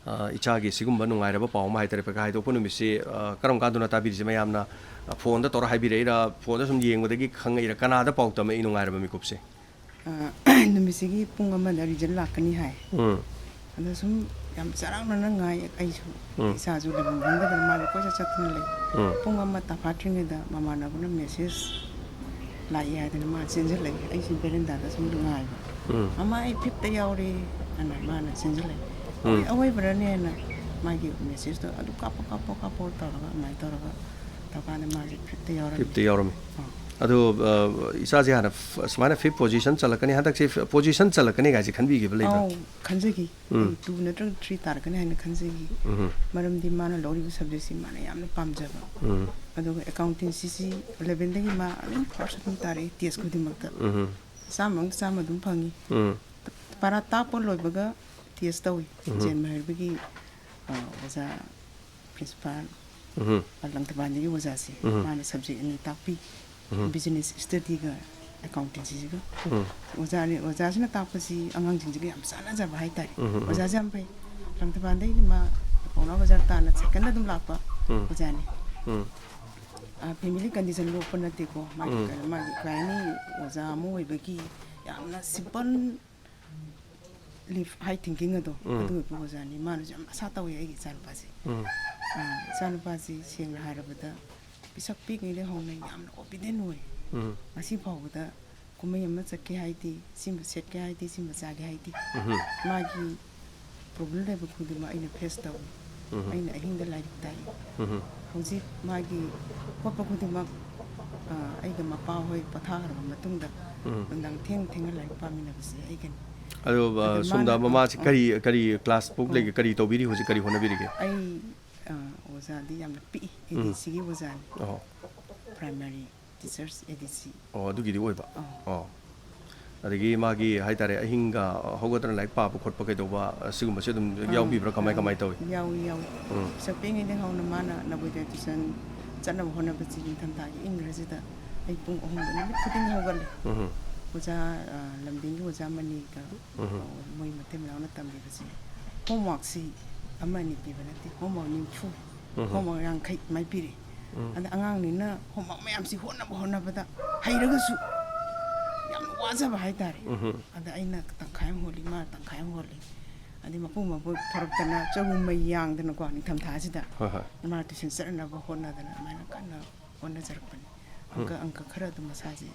ꯑ, ꯏꯆꯥꯒꯤ ꯁꯤꯒꯨꯝꯕ ꯅꯨꯡꯉꯥꯏꯔꯕ ꯄꯥꯎ ꯑꯃ ꯍꯥꯏꯇꯥꯔꯦ, ꯄꯩꯈꯥ ꯍꯥꯏꯗꯣꯛꯄ ꯅꯨꯃꯤꯠꯁꯤ, ꯑ, ꯀꯔꯝ ꯀꯥꯟꯗꯅꯣ ꯇꯥꯕꯤꯔꯤꯁꯦ? ꯃꯌꯥꯝꯅ, ꯑ, ꯐꯣꯟꯗ ꯇꯧꯔ ꯍꯥꯏꯕꯤꯔꯛꯏꯔꯥ, ꯐꯣꯟꯗ ꯁꯨꯝ ꯌꯦꯡꯕꯗꯒꯤ ꯈꯪꯉꯛꯏꯔꯥ, ꯀꯅꯥꯗ ꯄꯥꯎ ꯇꯝꯃꯛꯏ ꯅꯨꯡꯉꯥꯏꯔꯕ ꯃꯤꯀꯨꯞꯁꯦ? ꯑ, ꯅꯨꯃꯤꯠꯁꯤꯒꯤ ꯄꯨꯡ ꯑꯃꯗ ꯔꯤꯖꯜ ꯂꯥꯛꯀꯅꯤ ꯍꯥꯏ꯫ ꯎꯝ꯫ ꯑꯗꯣ ꯁꯨꯝ ꯌꯥꯝ ꯆꯔꯥꯡꯅꯅ ꯉꯥꯏ ꯑꯩꯁꯨ꯫ ꯎꯝ꯫ ꯏꯆꯥꯁꯨ ꯂꯩꯐꯝ ꯈꯪꯗꯗꯅ ꯃꯥꯁꯨ ꯀꯣꯏꯆꯠ ꯆꯠꯇꯅ ꯂꯩ꯫ ꯎꯝ꯫ ꯄꯨꯡ ꯑꯃ ꯇꯐꯥꯠꯇ꯭ꯔꯤꯉꯩꯗ ꯃꯃꯥꯟꯅꯕꯅ ꯃꯦꯁꯦꯖ ꯂꯥꯛꯏ ꯍꯥꯏꯗꯅ ꯃꯥ ꯆꯦꯟꯁꯤꯜꯂꯛꯏ꯫ ꯑꯩꯁꯤ ꯕꯦꯔꯦꯟꯗꯥꯗ ꯁꯨꯝ ꯉꯥꯏꯕ꯫ ꯎꯝ꯫ "ꯃꯃꯥ, ꯑꯩ ꯐꯤꯐꯇ ꯌꯥꯎꯔꯦ" ꯑꯅ ꯃꯥꯅ ꯆꯦꯟꯁꯤꯜꯂꯛꯏ꯫ ꯎꯝ꯫ "ꯑꯣꯏ-, ꯑꯋꯣꯏꯕꯔꯅꯦꯅ" ꯃꯥꯒꯤ ꯃꯦꯁꯦꯖꯇꯣ ꯑꯗꯨ ꯀꯥꯞꯄꯣ, ꯀꯥꯞꯄꯣ, ꯀꯥꯞꯄꯣ ꯇꯧꯔꯒ ꯑꯗꯨꯃꯥꯏꯅ ꯇꯧꯔꯒ ꯇꯧꯀꯥꯟꯗ ꯃꯥꯁꯦ ꯐꯤꯐꯇ ꯌꯥꯎꯔꯝꯃꯤ꯫ ꯐꯤꯐꯇ ꯌꯥꯎꯔꯝꯃꯤ꯫ ꯑꯥ꯫ ꯑꯗꯣ, ꯑ, ꯏꯆꯥꯁꯦ ꯍꯥꯟꯅ ꯐ-, ꯁꯨꯃꯥꯏꯅ ꯐꯤꯐ ꯄꯣꯖꯤꯁꯟ ꯆꯜꯂꯛꯀꯅꯤ, ꯍꯟꯗꯛꯁꯦ ꯐ-, ꯄꯣꯖꯤꯁꯟ ꯆꯜꯂꯛꯀꯅꯤ ꯀꯥꯏꯁꯦ ꯈꯟꯕꯤꯈꯤꯕ ꯂꯩꯕ꯭ꯔꯥ? ꯑꯧ, ꯈꯟꯖꯈꯤ꯫ ꯎꯝ꯫ ꯑꯩ ꯇꯨ ꯅꯠꯇ꯭ꯔꯒ ꯊ꯭ꯔꯤ ꯇꯥꯔꯛꯀꯅꯤ ꯍꯥꯏꯅ ꯈꯟꯖꯈꯤ꯫ ꯎꯝ꯫ ꯃꯔꯝꯗꯤ ꯃꯥꯅ ꯂꯧꯔꯤꯕ ꯁꯕꯖꯦꯛꯁꯤ ꯃꯥꯅ ꯌꯥꯝꯅ ꯄꯥꯝꯖꯕ꯫ ꯎꯝ꯫ ꯑꯗꯨꯒ ꯑꯦꯀꯥꯎꯟꯇꯦꯟꯁꯤꯁꯤ ꯑꯦꯂꯚꯦꯟꯗꯒꯤ ꯃꯥ ꯑꯗꯨꯝ ꯐꯥꯔꯁ ꯑꯗꯨꯝ ꯇꯥꯔꯛꯏ ꯇꯦꯁ ꯈꯨꯗꯤꯡꯃꯛꯇ꯫ ꯎꯝ꯫ ꯆꯥꯝꯃ ꯑꯃ ꯆꯥꯝꯃ ꯑꯗꯨꯝ ꯐꯪꯉꯤ꯫ ꯎꯝ꯫ ꯄꯔꯥ ꯇꯥꯛꯄ ꯂꯣꯏꯕꯒ ꯇꯦꯁ ꯇꯧꯏ꯫ ꯎꯝ꯫ ꯖꯦꯟ ꯃꯍꯩꯔꯣꯏꯒꯤ, ꯑ, ꯑꯣꯖꯥ ꯄ꯭ꯔꯤꯟꯁꯤꯄꯥꯜ, ꯎꯝ꯫ ꯑ, ꯂꯪꯊꯕꯥꯜꯗꯒꯤ ꯑꯣꯖꯥꯁꯦ, ꯎꯝ꯫ ꯃꯥꯅ ꯁꯕꯖꯦꯛ ꯑꯅꯤ ꯇꯥꯛꯄꯤ꯫ ꯎꯝ꯫ ꯕꯤꯖꯤꯅꯦꯁ ꯁ꯭ꯇꯗꯤꯒ ꯑꯦꯀꯥꯎꯟꯇꯦꯟꯁꯤꯒ꯫ ꯎꯝ꯫ ꯑꯣꯖꯥꯅꯤ, ꯑꯣꯖꯥꯁꯤꯅ ꯇꯥꯛꯄꯁꯤ ꯑꯉꯥꯡꯁꯤꯡꯁꯤꯒ ꯌꯥꯝ ꯆꯥꯟꯅꯖꯕ ꯍꯥꯏꯇꯥꯔꯦ꯫ ꯎꯝ, ꯎꯝ, ꯎꯝ꯫ ꯑꯣꯖꯥꯁꯦ ꯌꯥꯝ ꯐꯩ꯫ ꯂꯪꯊꯕꯥꯜꯗꯒꯤ ꯃꯥ ꯄꯥꯎꯅꯥ ꯕꯖꯥꯔ ꯇꯥꯟꯅ ꯁꯥꯏꯀꯜꯗ ꯑꯗꯨꯝ ꯂꯥꯛꯄ ꯎꯝ꯫ ꯑꯣꯖꯥꯅꯤ꯫ ꯎꯝ꯫ ꯑ, ꯐꯦꯃꯤꯂꯤ ꯀꯟꯗꯤꯁꯟ ꯂꯣꯛꯄ ꯅꯠꯇꯦꯀꯣ꯫ ꯃꯥꯒꯤ ꯎꯝ꯫ ꯀꯩꯅꯣ, ꯃꯥꯒꯤ ꯀꯩ ꯍꯥꯏꯅꯤ, ꯑꯣꯖꯥ ꯑꯃ ꯑꯣꯏꯕꯒꯤ ꯌꯥꯝꯅ ꯁꯤꯝꯄꯜ ꯂꯤꯐ ꯍꯥꯏ ꯊꯤꯡꯀꯤꯡ ꯑꯗꯣ, ꯎꯝ꯫ ꯑꯗꯨ ꯑꯣꯏꯕ ꯑꯣꯖꯥꯅꯤ꯫ ꯃꯥꯅꯁꯨ ꯌꯥꯝ ꯑꯁꯥ ꯇꯧꯋꯦ ꯑꯩꯒꯤ ꯏꯆꯥꯅꯨꯄꯥꯁꯦ꯫ ꯎꯝ꯫ ꯑ, ꯏꯆꯥꯅꯨꯄꯥꯁꯤ ꯁꯦꯡꯅ ꯍꯥꯏꯔꯕꯗ ꯄꯤꯁꯛ ꯄꯤꯛꯉꯩꯗꯩ ꯍꯧꯅ ꯌꯥꯝꯅ ꯑꯣꯕꯤꯗꯦꯟ ꯑꯣꯏ꯫ ꯎꯝ꯫ ꯉꯁꯤ ꯐꯥꯎꯕꯗ ꯀꯨꯝꯍꯩ ꯑꯃ ꯆꯠꯀꯦ ꯍꯥꯏꯗꯤ, ꯁꯤꯃ ꯁꯦꯠꯀꯦ ꯍꯥꯏꯗꯤ, ꯁꯤꯃ ꯆꯥꯒꯦ ꯍꯥꯏꯗꯤ, ꯎꯝ꯫ ꯃꯥꯒꯤ ꯄ꯭ꯔꯣꯕ꯭ꯂꯦꯝ ꯂꯩꯕ ꯈꯨꯗꯤꯡꯃꯛ ꯑꯩꯅ ꯐꯦꯁ ꯇꯧꯏ꯫ ꯎꯝ꯫ ꯑꯩꯅ ꯑꯍꯤꯡꯗ ꯂꯥꯏꯔꯤꯛ ꯇꯥꯛꯏ꯫ ꯎꯝ꯫ ꯍꯧꯖꯤꯛ ꯃꯥꯒꯤ ꯈꯣꯠꯄ ꯈꯨꯗꯤꯡꯃꯛ, ꯑ, ꯑꯩꯒ ꯃꯄꯥ ꯍꯣꯏ ꯄꯣꯊꯥꯈ꯭ꯔꯕ ꯃꯇꯨꯡꯗ ꯎꯝ꯫ ꯅꯨꯡꯗꯥꯡ ꯊꯦꯡ ꯊꯦꯡꯅ ꯂꯥꯏꯔꯤꯛ ꯄꯥꯃꯤꯟꯅꯕꯁꯦ ꯑꯩꯒꯅꯤ꯫ ꯑꯗꯣ, ꯑ, ꯑꯗꯣ ꯁꯣꯝꯗ ꯃꯥꯅ, ꯃꯃꯥꯁꯤ ꯑ, ꯀꯔꯤ, ꯀꯔꯤ ꯀ꯭ꯂꯥꯁ ꯐꯥꯎ ꯑ, ꯂꯩꯒꯦ, ꯀꯔꯤ ꯇꯧꯕꯤꯔꯤ ꯍꯧꯖꯤꯛ, ꯀꯔꯤ ꯍꯣꯠꯅꯕꯤꯔꯤꯒꯦ? ꯑꯩ ꯑ, ꯑꯣꯖꯥꯗꯤ ꯌꯥꯝꯅ ꯄꯤꯛꯏ, ꯎꯝ꯫ ꯑꯦ ꯗꯤ ꯁꯤꯒꯤ ꯑꯣꯖꯥꯅꯤ꯫ ꯑꯣ꯫ Primary teachers, ꯑꯦ ꯗꯤ ꯁꯤ꯫ ꯑꯣ, ꯑꯗꯨꯒꯤꯗꯤ ꯑꯣꯏꯕ꯫ ꯑꯥ꯫ ꯑꯣ꯫ ꯑꯗꯒꯤ ꯃꯥꯒꯤ ꯍꯥꯏꯇꯥꯔꯦ, ꯑꯍꯤꯡꯒ ꯍꯧꯒꯠꯇꯅ ꯂꯥꯏꯔꯤꯛ ꯄꯥꯕ ꯈꯣꯠꯄ ꯀꯩꯗꯧꯕ, ꯑꯁꯤꯒꯨꯝꯕꯁꯨ ꯑꯗꯨꯝ ꯑꯥ, ꯌꯥꯎꯕꯤꯕ꯭ꯔꯥ? ꯀꯃꯥꯏ, ꯑꯥ, ꯀꯃꯥꯏ ꯇꯧꯏ? ꯌꯥꯎꯏ, ꯌꯥꯎꯏ꯫ ꯎꯝ꯫ ꯄꯤꯁꯛ ꯄꯤꯛꯏꯉꯩꯗꯒꯤ ꯍꯧꯅ ꯃꯥꯅ ꯅꯕꯣꯗꯤꯌꯥ tuition ꯆꯠꯅꯕ ꯍꯣꯠꯅꯕꯁꯤ ꯅꯤꯡꯊꯝꯊꯥꯒꯤ ꯏꯪꯈ꯭ꯔꯁꯤꯗ ꯑꯩ ꯄꯨꯡ ꯑꯍꯨꯝꯗ ꯅꯨꯃꯤꯠ ꯈꯨꯗꯤꯡꯒꯤ ꯍꯧꯒꯠꯂꯤ꯫ ꯎꯝ꯫ ꯑꯣꯖꯥ, ꯑ, ꯂꯝꯗꯤꯡꯒꯤ ꯑꯣꯖꯥ ꯃꯅꯤꯒ, ꯎꯝ꯫ ꯑ, ꯃꯣꯏ ꯃꯇꯩ ꯃꯅꯥꯎꯅ ꯇꯝꯕꯤꯕꯁꯤ homeworkꯁꯤ ꯑꯃ ꯑꯅꯤ ꯄꯤꯕ ꯅꯠꯇꯦ, homework ꯅꯤꯐꯨ, ꯎꯝ꯫ Homework ꯌꯥꯡꯈꯩ ꯑꯗꯨꯃꯥꯏꯅ ꯄꯤꯔꯛꯏ꯫ ꯎꯝ꯫ ꯑꯗ ꯑꯉꯥꯡꯅꯤꯅ homework ꯃꯌꯥꯝꯁꯤ ꯍꯣꯠꯅꯕ ꯍꯣꯠꯅꯕꯗ ꯍꯩꯔꯒꯁꯨ ꯌꯥꯝꯅ ꯋꯥꯖꯕ ꯍꯥꯏꯇꯥꯔꯦ꯫ ꯎꯝ꯫ ꯑꯗ ꯑꯩꯅ ꯇꯪꯈꯥꯏ ꯑꯃ ꯍꯣꯜꯂꯤ, ꯃꯥꯅ ꯇꯪꯈꯥꯏ ꯑꯃ ꯍꯣꯜꯂꯤ꯫ ꯑꯗꯩ ꯃꯄꯨ ꯃꯄꯣꯏ ꯐꯥꯎꯔꯛꯇꯅ ꯆꯔꯨ ꯃꯩ ꯌꯥꯡꯗꯅꯀꯣ, ꯅꯤꯡꯊꯝꯊꯥꯁꯤꯗ ꯍꯣꯏ, ꯍꯣꯏ꯫ ꯃꯥ tuition ꯆꯠꯅꯅꯕ ꯍꯣꯠꯅꯗꯅ ꯑꯗꯨꯃꯥꯏꯅ ꯀꯟꯅ ꯍꯣꯠꯅꯖꯔꯛꯄꯅꯤ꯫ ꯎꯝ꯫ ꯑꯪꯀ, ꯑꯪꯀ ꯈꯔ ꯑꯗꯨꯝ ꯃꯁꯥꯁꯦ,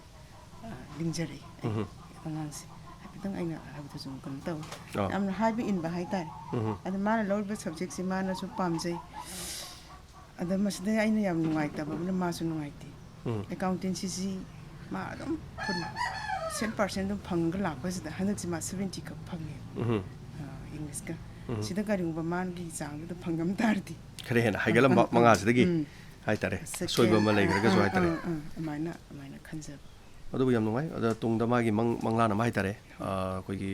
ꯑ, ꯂꯤꯡꯖꯔꯛꯏ, ꯑꯩ ꯎꯝ꯫ ꯑꯉꯥꯡꯁꯦ꯫ ꯍꯥꯏꯐꯦꯠꯇꯪ ꯑꯩꯅ ꯍꯥꯏꯕꯗꯁꯨ ꯀꯩꯅꯣ ꯇꯧꯋꯤ꯫ ꯑꯥ꯫ ꯌꯥꯝꯅ ꯍꯥꯏꯕ ꯏꯟꯕ ꯍꯥꯏꯇꯥꯔꯦ꯫ ꯎꯝ꯫ ꯑꯗ ꯃꯥꯅ ꯂꯧꯔꯤꯕ subjectꯁꯤ ꯃꯥꯅꯁꯨ ꯄꯥꯝꯖꯩ꯫ ꯑꯗ ꯃꯁꯤꯗ ꯑꯩꯅ ꯌꯥꯝ ꯅꯨꯡꯉꯥꯏꯇꯕ ꯑꯃꯅ ꯃꯥꯁꯨ ꯅꯨꯡꯉꯥꯏꯇꯦ꯫ ꯎꯝ꯫ Accountancyꯁꯤ ꯃꯥ ꯑꯗꯨꯝ full cent percent ꯑꯗꯨꯝ ꯐꯪꯉꯒ ꯂꯥꯛꯄꯁꯤꯗ ꯍꯟꯗꯛꯁꯤ ꯃꯥ seventy ꯈꯛ ꯐꯪꯉꯦ꯫ ꯎꯝ꯫ ꯑ, Englishꯀ꯫ ꯎꯝ꯫ ꯁꯤꯗ ꯀꯔꯤꯒꯨꯝꯕ ꯃꯥꯒꯤ ꯆꯥꯡꯗꯨꯗ ꯐꯪꯉꯝ ꯇꯥꯔꯗꯤ꯫ ꯈꯔ ꯍꯦꯟꯅ ꯍꯥꯏꯒꯠꯂꯝꯕ ꯑꯥ, ꯑꯥ, ꯃꯉꯥꯁꯤꯗꯒꯤ ꯎꯝ꯫ ꯍꯥꯏꯇꯥꯔꯦ, second, ꯑꯁꯣꯏꯕ ꯑꯃ ꯂꯩꯈ꯭ꯔꯒꯁꯨ ꯑꯥ, ꯍꯥꯏꯇꯥꯔꯦ꯫ ꯑꯥ, ꯑꯥ, ꯑꯗꯨꯃꯥꯏꯅ, ꯑꯗꯨꯃꯥꯏꯅ ꯈꯟꯖꯕ꯫ ꯑꯗꯨꯕꯨ ꯌꯥꯝ ꯅꯨꯡꯉꯥꯏ꯫ ꯑꯗ ꯇꯨꯡꯗ ꯃꯥꯒꯤ ꯃꯪ-, ꯃꯪꯂꯥꯟ ꯑꯃ ꯍꯥꯏꯇꯥꯔꯦ, ꯑ, ꯑꯩꯈꯣꯏꯒꯤ,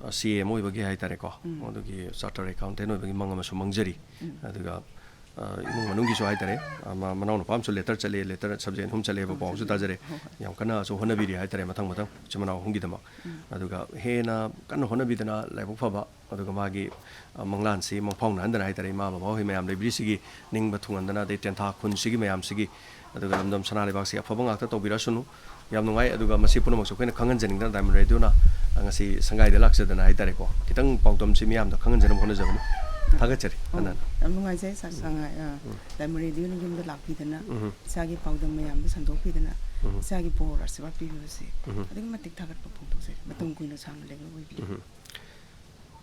ꯑ, C A ꯑꯃ ꯑꯣꯏꯕꯒꯤ ꯍꯥꯏꯇꯥꯔꯦꯀꯣ, ꯎꯝ꯫ ꯑꯗꯨꯒꯤ chartered accountant ꯑꯣꯏꯕꯒꯤ ꯃꯪ ꯑꯃꯁꯨ ꯃꯪꯖꯔꯤ꯫ ꯎꯝ꯫ ꯑꯗꯨꯒ, ꯑ, ꯏꯃꯨꯡ ꯃꯅꯨꯡꯒꯤꯁꯨ ꯍꯥꯏꯇꯥꯔꯦ, ꯑ, ꯃ-, ꯃꯅꯥꯎ ꯅꯨꯄꯥ ꯑꯃꯁꯨ letter ꯆꯠꯂꯦ, letter subject ꯑꯍꯨꯝ ꯆꯠꯂꯦꯕ, ꯍꯣꯏ, ꯄꯥꯎꯁꯨ ꯆꯠꯂꯦ꯫ ꯇꯥꯖꯔꯦ꯫ ꯍꯣꯏ, ꯍꯣꯏ꯫ ꯌꯥꯝ ꯀꯟꯅꯁꯨ ꯍꯣꯠꯅꯕꯤꯔꯤ ꯍꯥꯏꯇꯥꯔꯦ, ꯃꯊꯪ ꯃꯊꯪ ꯏꯆꯤꯟ ꯃꯅꯥꯎ ꯑꯍꯨꯝꯒꯤꯗꯃꯛ꯫ ꯎꯝ꯫ ꯑꯗꯨꯒ ꯍꯦꯟꯅ ꯀꯟꯅ ꯍꯣꯠꯅꯕꯤꯗꯅ ꯂꯥꯏꯕꯛ ꯐꯕ ꯑꯗꯨꯒ ꯃꯥꯒꯤ, ꯑ, ꯃꯪꯂꯥꯟꯁꯤ ꯃꯪꯐꯥꯎꯅꯍꯟꯗꯅ ꯍꯥꯏꯇꯥꯔꯦ, ꯏꯃꯥ ꯕꯕꯥ ꯍꯣꯏ ꯃꯌꯥꯝ ꯂꯩꯕꯤꯔꯤꯁꯤꯒꯤ ꯅꯤꯡꯕ ꯊꯨꯡꯍꯟꯗꯅ, ꯑꯗꯩ ꯇꯦꯟꯊꯥ ꯈꯨꯟꯁꯤꯒꯤ ꯃꯌꯥꯝꯁꯤꯒꯤ, ꯑꯗꯨꯒ ꯂꯝꯗꯝ ꯁꯅꯥ ꯂꯩꯕꯥꯛꯁꯤ ꯑꯐꯕ ꯉꯥꯛꯇ ꯇꯧꯕꯤꯔꯁꯅꯨ꯫ ꯌꯥꯝ ꯅꯨꯡꯉꯥꯏ꯫ ꯑꯗꯨꯒ ꯃꯁꯤ ꯄꯨꯝꯅꯃꯛꯁꯨ ꯑꯩꯈꯣꯏꯅ ꯈꯪꯍꯟꯖꯅꯤꯡꯗꯅ Diamond Radioꯅ, ꯑ, ꯉꯁꯤ ꯁꯪꯒꯥꯏꯗ ꯂꯥꯛꯆꯗꯅ ꯍꯥꯏꯇꯥꯔꯦꯀꯣ, ꯈꯤꯇꯪ ꯄꯥꯎꯗꯝꯁꯤ ꯃꯤꯌꯥꯝꯗ ꯈꯪꯍꯟꯖꯅꯕ ꯍꯣꯠꯅꯖꯕꯅꯤ꯫ ꯊꯥꯒꯠꯆꯔꯤ꯫ ꯑꯣ, ꯍꯟꯅ ꯍꯟꯅ꯫ ꯌꯥꯝ ꯅꯨꯡꯉꯥꯏꯖꯩ, ꯁꯥ-, ꯎꯝ꯫ ꯁꯉꯥꯏ, ꯑ, ꯎꯝ꯫ Diamond Radioꯅ ꯌꯨꯝꯗ ꯂꯥꯛꯄꯤꯗꯅ, ꯎꯝ꯫ ꯏꯆꯥꯒꯤ ꯄꯥꯎꯗꯝ ꯃꯌꯥꯝꯗꯣ ꯁꯟꯗꯣꯛꯄꯤꯗꯅ, ꯎꯝ꯫ ꯏꯆꯥꯒꯤ ꯕꯣꯔ ꯑꯁꯤꯔꯕꯥꯗ ꯄꯤꯕꯤꯕꯁꯦ ꯎꯝ꯫ ꯑꯗꯨꯛꯀꯤ ꯃꯇꯤꯛ ꯊꯥꯒꯠꯄ ꯐꯣꯡꯗꯣꯛꯆꯔꯤ꯫ ꯃꯇꯝ ꯀꯨꯏꯅ ꯁꯥꯡꯅ ꯂꯩꯕ ꯑꯣꯏꯕꯤꯌꯨ꯫ ꯎꯝ꯫